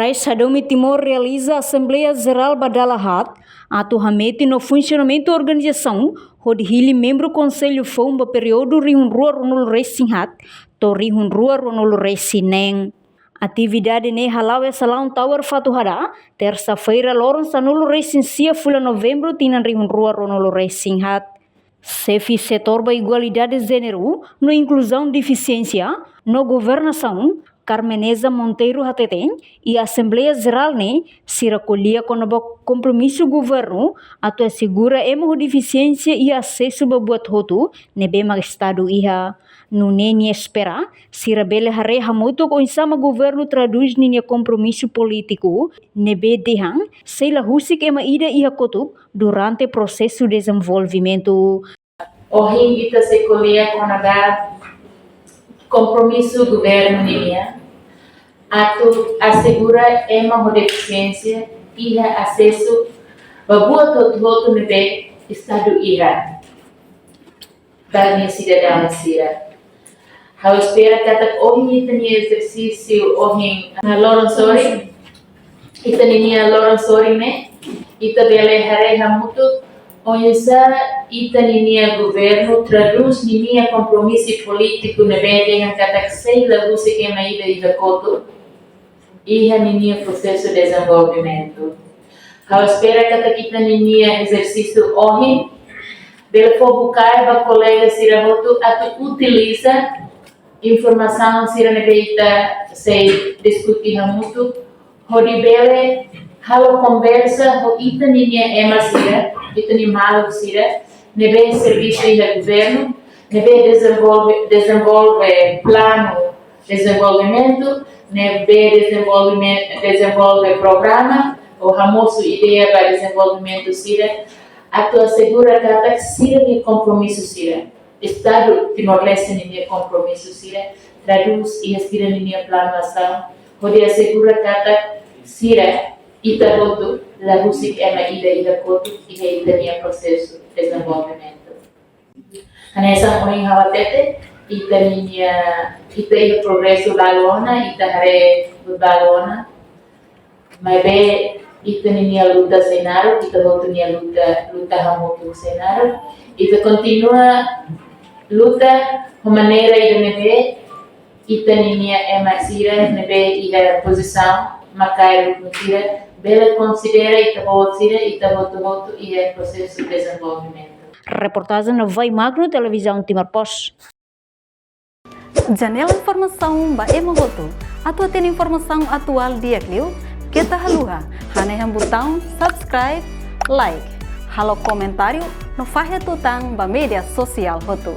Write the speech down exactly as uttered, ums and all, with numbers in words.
Rais Hadomi Timor realiza Asembleia Jerál ba dala haat, atu hametin no funsionamentu organizasaun, hodi hili membru Konsellu foun ba períodu rihun rua ruanulu resin haat to'o rihun rua ruanulu resin neen. Atividade ne'e hala'o iha Salaun Tower Fatuhada, tersa-feira loron sanulu resin sia fulan Novembru tinan rihun rua ruanulu resin haat. Xefe Setór ba Igualdade Jéneru no Inkluzaun Defisiénsia no Governasaun, Carmeneza Monteiro hateten, iha Asembleia Jerál ne'e, sira ko'alia kona-ba kompromisu governu atu asegura ema ho defisiénsia iha asesu ba buat hotu ne'ebé mak Estadu iha. Nune'e nia espera, sira bele haree hamutuk oinsá mak governu tradús ninia kompromisu polítiku ne'ebé dehan sei la husik ema ida iha kotuk durante prosesu dezenvolvimentu. Ohin ita sei ko'alia kona-ba kompromisu governu nian atu asegura ema ho defisiénsia iha asesu ba buat hotu-hotu ne'ebé Estadu iha ba nia sidadaun sira. Ha'u espera katak ohin ita-nia ezersísiu ohin, ah, loron sorin, ita-ninia loron sorin ne'e, ita bele haree hamutuk oinsá ita-ninia governu tradús ninia kompromisu polítiku ne'ebé dehan katak sei la husik ema ida iha kotuk iha ninia prosesu dezenvolvimentu. Ha'u espera katak ita-ninia ezersísiu ohin bele fó bukae ba kolega sira hotu atu utiliza informasaun sira ne'ebé ita sei diskute hamutuk, hodi bele halo konversa ho ita-ninia ema sira, ita-nia maluk sira ne'ebé servisu iha governu, ne'ebé dezenvolve, dezenvolve planu dezenvolvimentu, ne'ebé dezenvolvimen-, dezenvolve programa, ou hamosu ideia ba dezenvolvimentu sira, atu asegura katak sira-nia kompromisu sira, Estadu Timor-Leste ninia kompromisu sira, tradús iha sira-ninia planu asaun, hodi asegura katak sira, ita hotu, la husik ema ida iha kotuk iha ita-nia prosesu dezenvolvimentu. Hanesan ohin ha'u hatete, ita-ninia, ita iha progresu balu ona, ita haree balu ona. Maibé ita-ninia luta sei naruk, ita hotu nia luta, luta hamutuk sei naruk. Ita kontinua luta ho maneira ida ne'ebé ita-ninia ema sira ne'ebé iha pozisaun maka'as sira bele konsidera ita-boot sira, ita hotu-hotu iha prosesu dezenvolvimentu. Reportajen Novai Magno, Televizaun Timor Post. Janela informasaun ba ema hotu. Atu hatene informasaun atuál di'ak liu, keta haluha hanehan butaun subscribe, like, halo komentáriu no fahe tutan ba média sosiál hotu.